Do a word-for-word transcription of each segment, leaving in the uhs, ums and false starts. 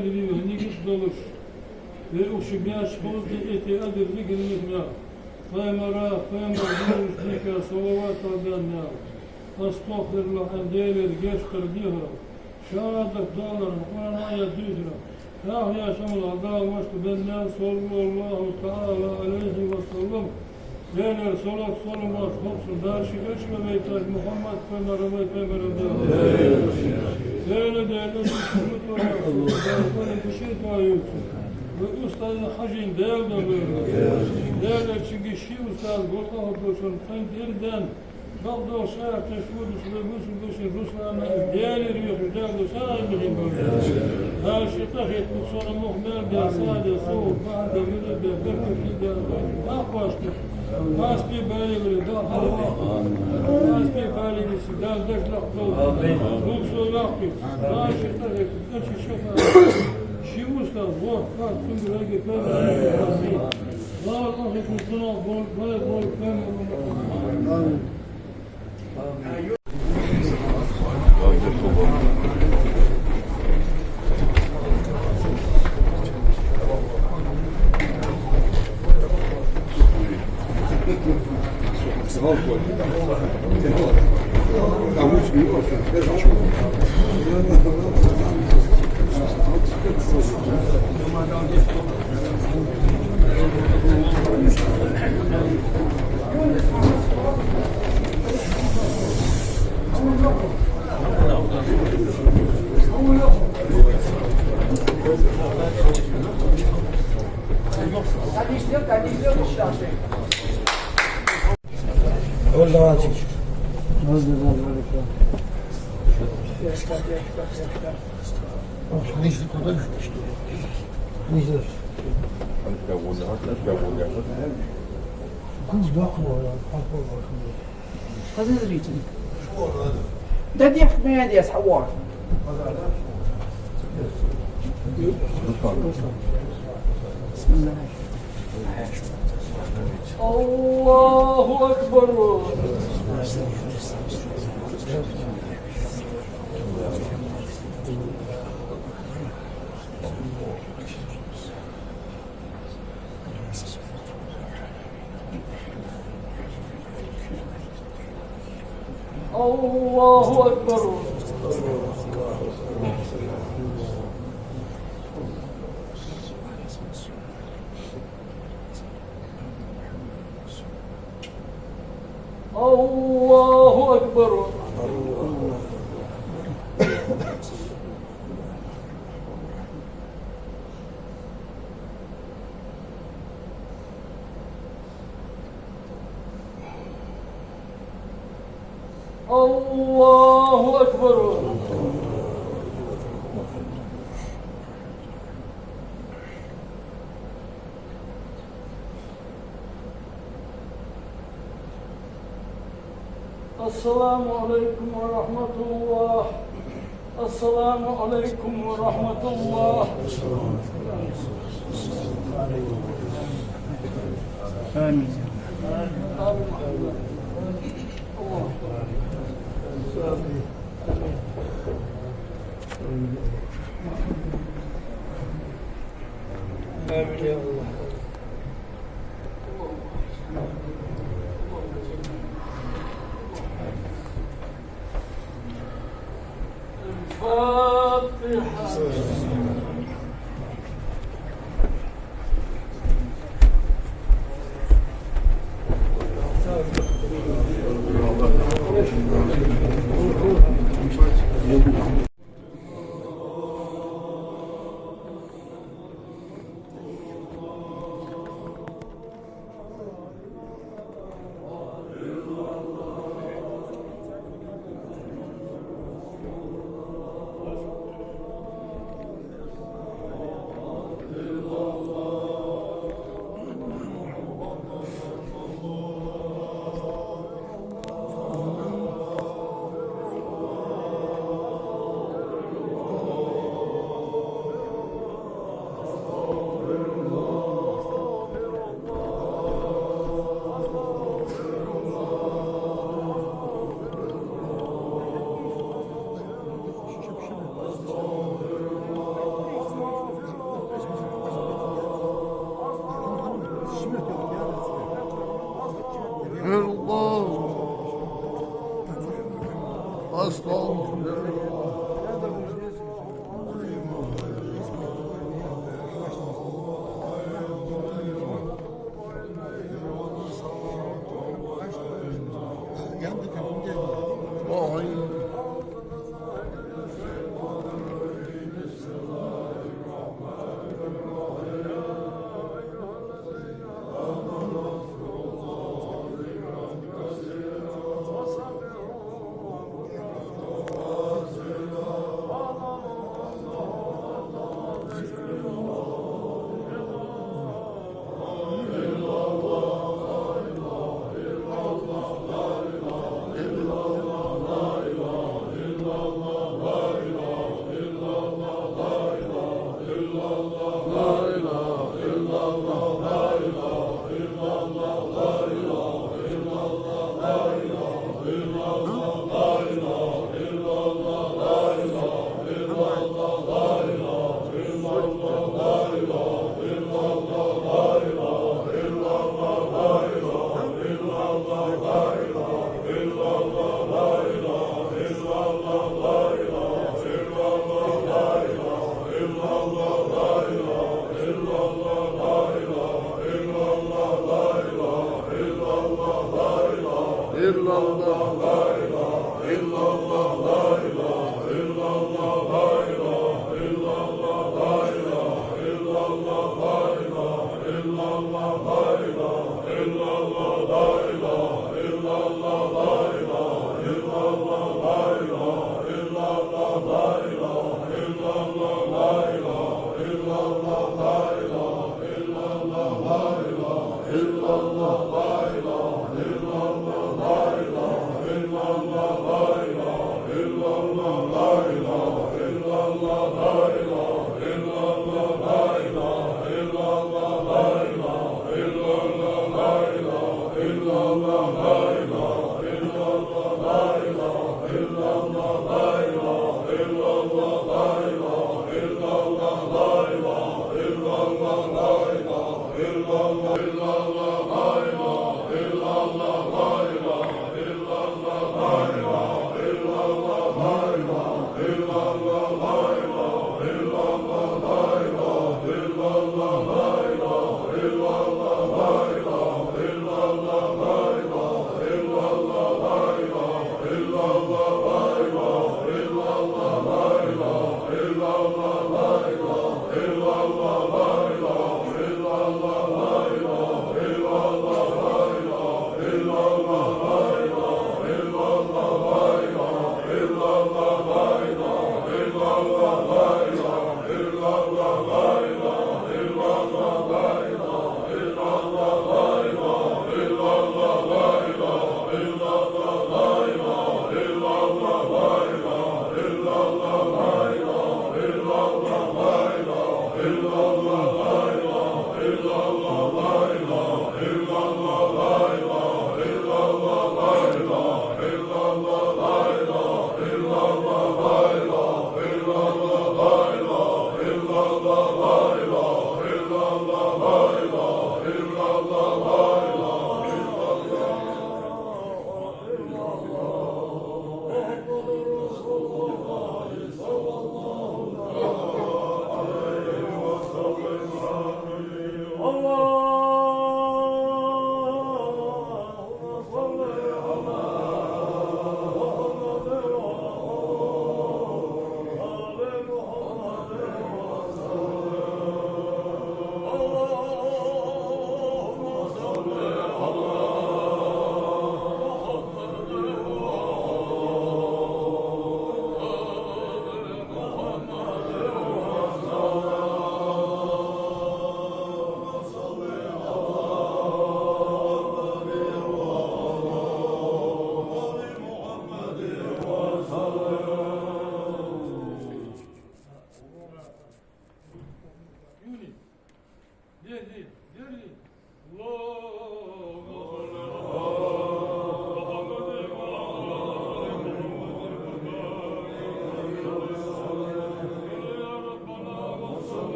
Дийна нигат долаш, вай укх ши баьчча хоза де эте адар зигарах мел, пайхамара, пайхамара дийнача дика салават а даь мел, астагӀфируллахӀ аьнна, Даьлагара гешт дар дехар, шахӀадат далар, Къуръан аят дийшар, яхъяь шамала Дала вешта бен мел, саллаллахӀу таӀала ӀалайхӀи ва саллам. Даьлагара салот-салам хилда цунна, Дала ший элча вайтар, Мухьаммад пайхамар вай пайхамар да. Даьла, Даьла, ший ши муталахь, Даьла, Даьла, ший тоаювца. Вай устаза Хьажин Даьла да вай. Даьла, шийга ший устаз гӀулакх долчун кхайна дер дан. Бакъдолча шаьрташ водаш вай мусульманаш Руслана Даьлагара вехаш Даьла да сагӀа мехин бар. Дала ший къахетамца цунна мух мел бе, сагӀа де, совгӀат бахьан де, вирд бе, беркат де, бакъвашта. Маспи балигӀа вале, Дала хьалха. Маспи балигӀа виси, Дала дагадоаккхалда. Амин. Рухсо яккхийта. Дала ший къахетамца, элчан шафаӀатаца. Ший устаз, вахт, вахт, цунгара аги, пайхамар. Амин. Дала къахетамца цунах бол, бай бол, пайхамар. Амин. Хоза зритель. Да дехка ма деза, хьавар. بسم الله. الله أكبر. الله أكبر. الله أكبر. الله أكبر. السلام عليكم ورحمة الله. السلام عليكم ورحمة الله. آمين. آمين يا الله. الفاتحة.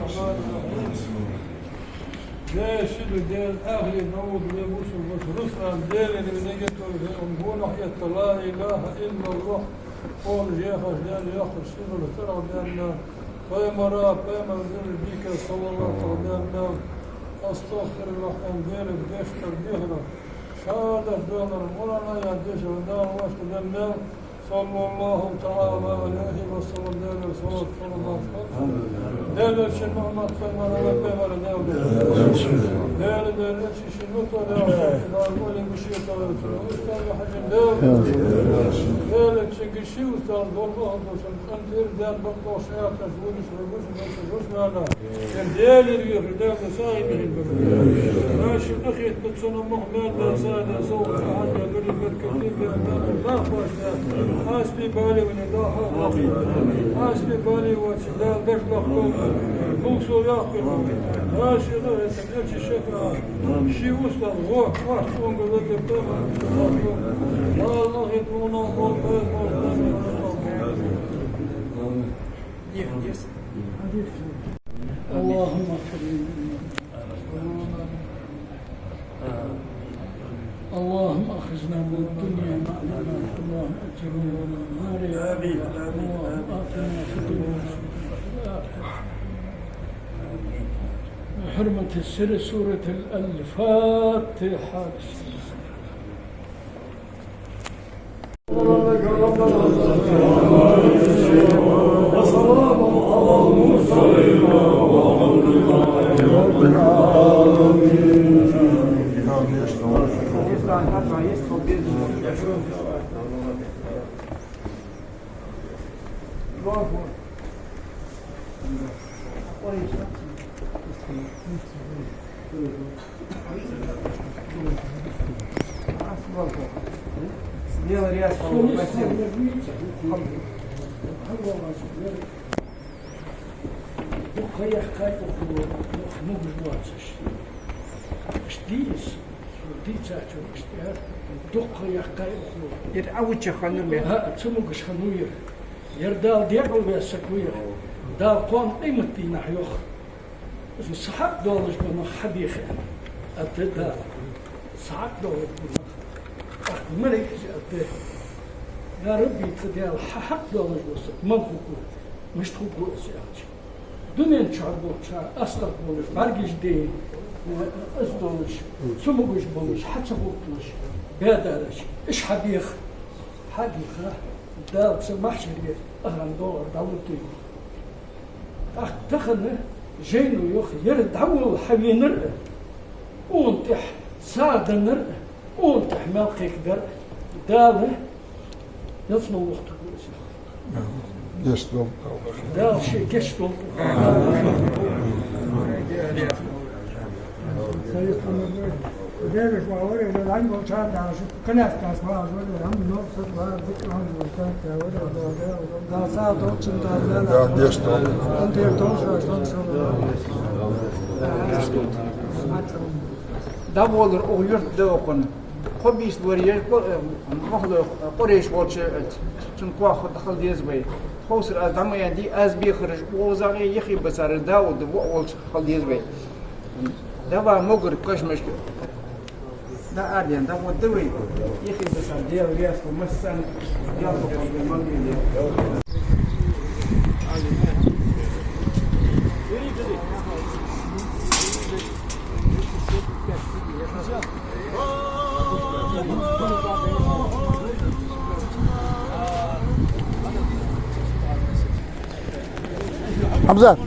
الرحمن الرحيم. Дала шийна, Дала ахире дӀаводаш волча бусалба наха Руслана Даьлагара вайна геттара гонахьа этта لا إله إلا الله оалаш, яхаш, Дала йоаккхача сигалара цӀерагӀа даьнна, пайхамара, пайхамара дика, صلى الله عليه وسلم, أستغفر الله аьнна, Даьлага гешт дар дехар, шаьра деш дола Къуръан аят дешар Дала вайна денна, صلى الله تعالى عليه وسلم, Даьлага салот, салам. Даьла элча Мухьаммад пайхамара, пайхамара Даьла. Даьла, Даьла элча ший вута Даьла, Даьла вали мушита Даьла, устаза Хьажа Даьла. Даьла элчанга ший устаза дола бахьан долаш, къинтӀера даьнна бакъдолаш шаярташ вуйнаш, вуйнаш, вуйнаш, вуйнаш. Даьла вехар, Даьла сагӀийна хилба. Наши къахетта цунна Мухьаммад Даьла сагӀа, Даьла сагӀа, Хьажа Гури беркате Даьла, Даьла бахаш Даьла. Хьаспи бали вани Даьла хьо. Хьаспи бали вача Даьла даш лахко. Буксо яхкур. Наши къахетта элча шафаӀат. Ший устаза во, вахт онга латта. Даьла хит вуна, вуна, вуна. اللهم اغفر لنا. اللهم أخرجنا من الدنيا مع الإيمان. اللهم أجرنا من النار يا رب. آمين. اللهم آتنا في الدنيا حسنة وفي الآخرة. بحرمة سر سورة الفاتحة. Дукха яьккхай укхо, мугаш воацаш. Иштта дийца, дийцачо иштта яр, дукха яьккхай укхо. Ер Ӏавуча ханна ме. ХӀаа, цу мугаш ханна ву ер. Ер Дала декъала ваь саг ву ер. Дала кхоана къематдийнахьа йоах: «Из са хьакъ долаш бола нах хьабеха», — аьнна, аргда Дала. Са хьакъ долаш бола нах. ТӀаккха малайкаша аргда: «Я Рабби, тха Даьла, хьа хьакъ долаш вола саг мала хургва, мишта хургва из?» — аьлча. Дунен чу болча, астагӀа болаш, бӀаргаш дайна, из долаш, цу мугаш болаш, хьа ца хургдолаш, баьдараш, уж хьабеха. Хьабийха, Дала цу махьшаре ахӀран доагӀар дӀалургда. ТӀаккха тахан жайно йоах: ер дӀаволла хьавенар а, укхун тӀехьа сагӀа деннар а, укхун тӀехьа маьл кхайкадар а Дала ялсмала вахийтаргва из. Гешт долда. Дала ший гешт долда. Да, гешт долда. ДӀаволлар укх юрта да укхун. Кхо бийса лораеш, э, мохьлой, э, Къурайш волча, э, цун коа хала деза вай. Ховсар аз дӀа ма яьннадий, аз бехараш укхаза а, юхебисараш Дауд воӀ волча хала деза вай. Дава могар кашамашка. Да, аьле, да, вот давай. Ихи да сам дел, резко, массане. Дел, Хьамзат.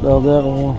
Да, да, да.